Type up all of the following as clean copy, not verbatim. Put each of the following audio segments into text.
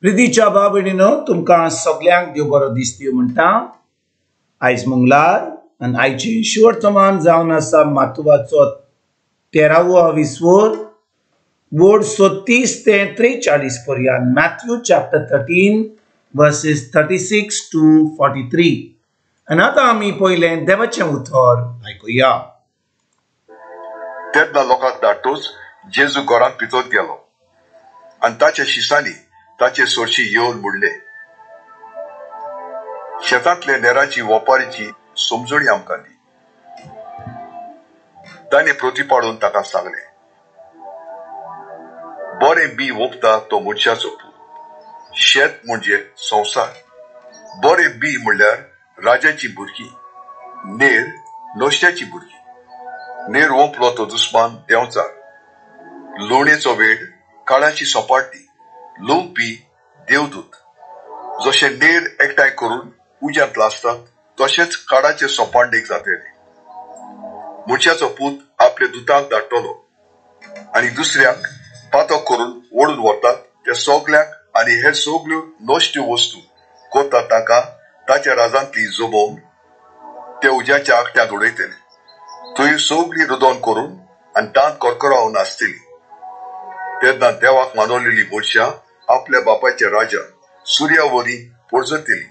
प्रितीच्या भाव भयणीनो, तुमकां सगल्यांक देव बरो दिसती म्हणटा। आयज मंगळार आनी आयची शिवर्तमान जावन आसा मातुवाचो 13वो विस्वोर वोर्ड 36 ते 43 पर्यंत, मॅथ्यू चॅप्टर 13 वर्सेस 36 टू 43। आनी आतां आमी पयलें देवाचें उतर आयकुया। तेन्ना लोकांक धाडटूच जेजू घरांत भितर गेलो आनी ताच्या शिसांनी ताचे सोरशी येवन म्हणले, शेतांतले नेराची वपारीची समजणी आमकां दी। ताणें प्रतिपाडून ताका सांगलें, बरें बी वोपता तो मनशाचो पूत, शेत म्हणजे संवसार, बरें बी म्हणल्यार राजाची भुरगीं, नेर नश्ट्याची भुरगीं, नेर वोंपलो तो दुस्मान देंवचार, लोणेचो वेळ काळाची सोपाटी, लोंपी देवदूत, जशे नेर एकठांय करून उज्यांत लासतात तशेंच काडाचे सोपांडेक जातले। मनशाचो पूत आपल्या दुतांक धाडटलो आनी दुसऱ्यांक पातक करून ओडून व्हरतात त्या सगल्यांक आनी हे सगल्यो नश्ट्यो वस्तू करतात तांकां ताच्या राजांतली जमोवन ते उज्याच्या आगट्यांत उडयतले। थंय सगळी रुदोन करून आनी दांत करकरावन आसतली। तेन्ना देवाक मानवलेली मनशां आपल्या बापायच्या राजा सुर्या वरी पोरजतली।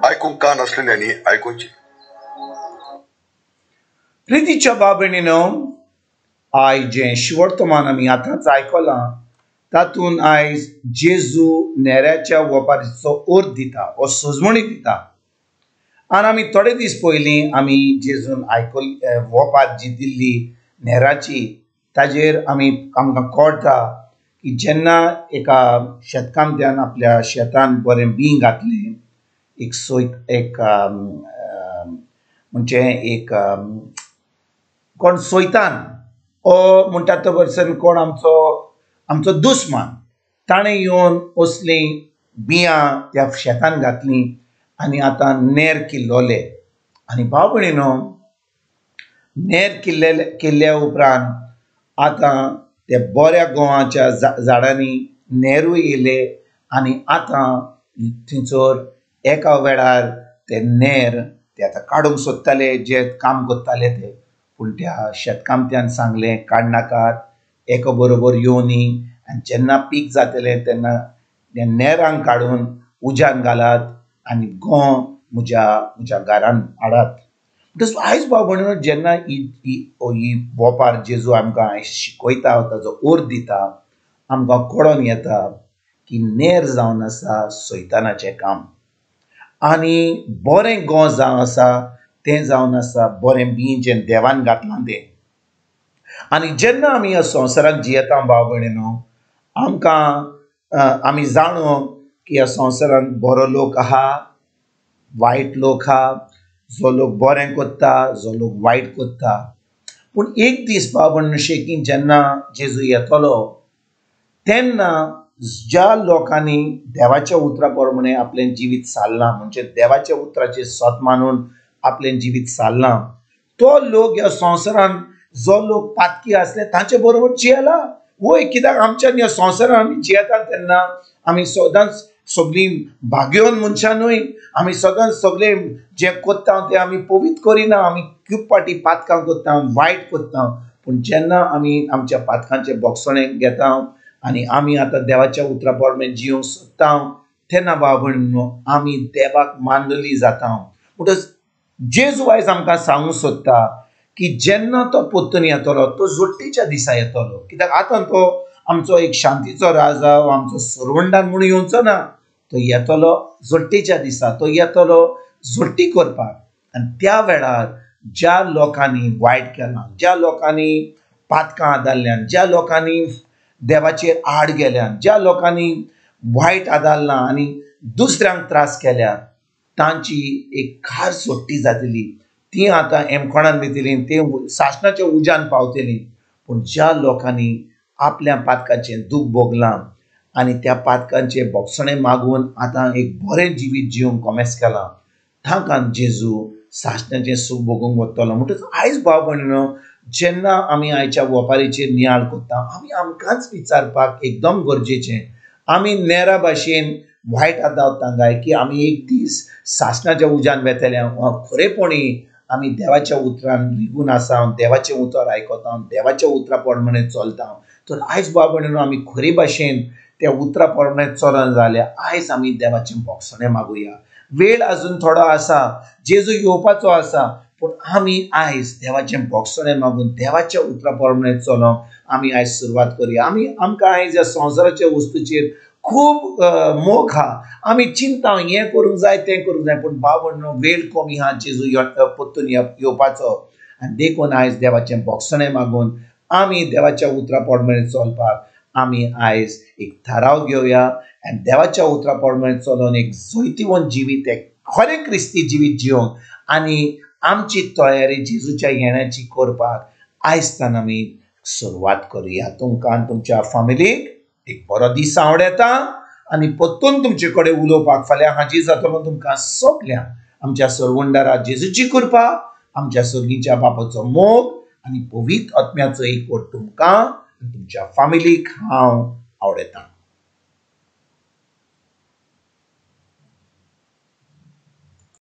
आयकूंक कान आसलेल्यांनी आयकुचें। प्रितीच्या भाव भयणीनो, आयज जें शिवर्तमान आमी आतांच आयकलां तातूंत आयज जेजू नेऱ्याच्या वपारीचो अर्थ दिता, हो सजमणी दिता। आनी आमी थोडे दीस पयलीं आमी जेजून आयकल वपार जी दिल्ली नेराची, ताजेर आमी आमकां कळटा की जेन्ना एका शेतकामत्यान आपल्या शेतान बरें बीं घातलें, एक सोय एक म्हणजे एक कोण सोयतान ओ म्हणटा तो पर्सन कोण आमचो आमचो दुस्मान, ताणें येवन असलीं बियां त्या शेतान घातलीं आनी आतां नेर किल्लोले। आनी भाव भयणीनो, नेर किल्ल्या उपरांत आतां ते बऱ्या गोवाच्या झाडांनी नेरूय येयले आनी आतां थंयसर एका वेळार ते नेर ते आतां काडूंक सोदताले जे काम करताले ते, पूण त्या शेतकामत्यान सांगलें काडनाकात, एका बरोबर येवनी आनी जेन्ना पीक जातलें तेन्ना त्या नेरांक काडून उज्यान घालात आनी गों म्हज्या म्हज्या घरान हाडात। म्हणटच आयज भाव भयणीनो, जेन्ना ही ही वोपार जेजू आमकां आयज शिकयता, ताजो अर्थ दिता, आमकां कळोन येता की नेर जावन आसा सैतानाचें काम आनी बरें गों जावन आसा तें जावन आसा बरें बीं जें देवान घातलां तें। आनी जेन्ना आमी ह्या संवसारांत जियेता भाव भयणीनो, आमकां आमी जाणो की ह्या संवसारांत बरो लोक आहा, वायट लोक आहा, जो लोक बरें करता, जो लोक वायट करता। पूण एक दीस भाव भयणीनो शेकीं जेन्ना जेजू येतलो तेन्ना ज्या लोकांनी देवाच्या उतरा प्रमाणे आपलें जिवीत सारलां, म्हणजे देवाच्या उतराचें सत मानून आपलें जिवीत सारलां, तो लोक ह्या संवसारांत जो लोक पातकी आसले तांचे बरोबर जियेला। वय, कित्याक आमच्यान ह्या संवसारांत आमी जियेतात तेन्ना आमी सदांच सगळीं भाग्योन मनशां न्हय, आमी सदांच सगळें जें करता तें आमी पवित्र करिना, आमी खूब फावटी पातकां करता, वायट करता। पूण जेन्ना आमी आमच्या पातकांचें बोगसणें घेता आनी आमी आतां देवाच्या उतरा प्रमाणे जिवंक सोदता तेन्ना भाव भयणीनो आमी देवाक मानलेली जाता। म्हणटच जेजू आयज आमकां सांगूंक सोदता की जेन्ना तो परतून येतलो तो जोडटेच्या दिसा येतलो, कित्याक आतां तो आमचो एक शांतीचो राजा, आमचो सरवंडान म्हणून येवचो ना, तो येतलो जोडटेच्या दिसा, तो येतलो जोडटी करपाक। आनी त्या वेळार ज्या लोकांनी वायट केलां, ज्या लोकांनी पातकां आदारल्यान, ज्या लोकांनी देवाचेर आड गेल्यान, ज्या लोकांनी वायट आदारलां आनी दुसऱ्यांक त्रास केल्या, तांची एक खास सोडटी जातली, ती आतां एमकोणान वयतली, ती सासणाच्या उज्यान पावतली। पूण ज्या लोकांनी आपल्या पातकाचें दूख भोगलां आनी त्या पातकांचें बोगसणें मागून आतां एक बरें जिवीत जिवंक कोमेस केलां, तांकां जेजू सासणाचें सूख भोगूंक वतलो। म्हणटच आयज भाव भयणीनो, जेन्ना आमी आयच्या वपारीचेर नियाळ करता आमी आमकांच विचारपाक एकदम गरजेचें, आमी नेरा भाशेन वायट आदाव तांगाय की आमी एक दीस सासणाच्या उज्यान वेतले. खरेपणी आमी देवाच्या उतरान रिगून आसा, देवाचें उतर आयकता, देवाच्या उतरा प्रमाणे चलता. तर आयज बाबा आमी खरे भाशेन त्या उतरा प्रमाणे चलना जाल्यार आयज आमी देवाचें भोगसणें मागुया. वेळ अजून थोडो आसा, जेजू येवपाचो आसा, पूण आमी आयज देवाचें भोगसणें मागून देवाच्या उतरा प्रमाणे चलोंक आमी आयज सुरवात करुया. आमी आमकां आयज ह्या संवसाराच्या वस्तूचेर खूब मोग आहा, आमी चिंता हें करूंक जाय तें करूंक जाय, पूण बाबा वेळ कमी आहा जेजू परतून येवपाचो. आनी देखून आयज देवाचें भोगसणें मागून आमी देवाच्या उतरा प्रमाणे चलपाक आमी आयज एक थाराव घेवया आनी देवाच्या उतरा प्रमाणे चलोवन एक जैतिवंत जिवीत, एक खरें क्रिस्ती जिवीत जिवंक आनी आमची तयारी जेजूच्या येण्याची करपाक आयजतान आमी सुरवात करुया. तुमकां आनी तुमच्या फामिलीक एक बरो दीस आवडटा आनी परतून तुमचे कडेन उलोवपाक फाल्यां हाजीर जातलो. तुमकां सगल्यांक आमच्या सरवंडारा जेजूची कृपा, आमच्या सर्गीच्या बापाचो मोग आनी पवित्र आत्म्याचो एकवट तुमकां तुमच्या फामिलीक हांव आवडटा.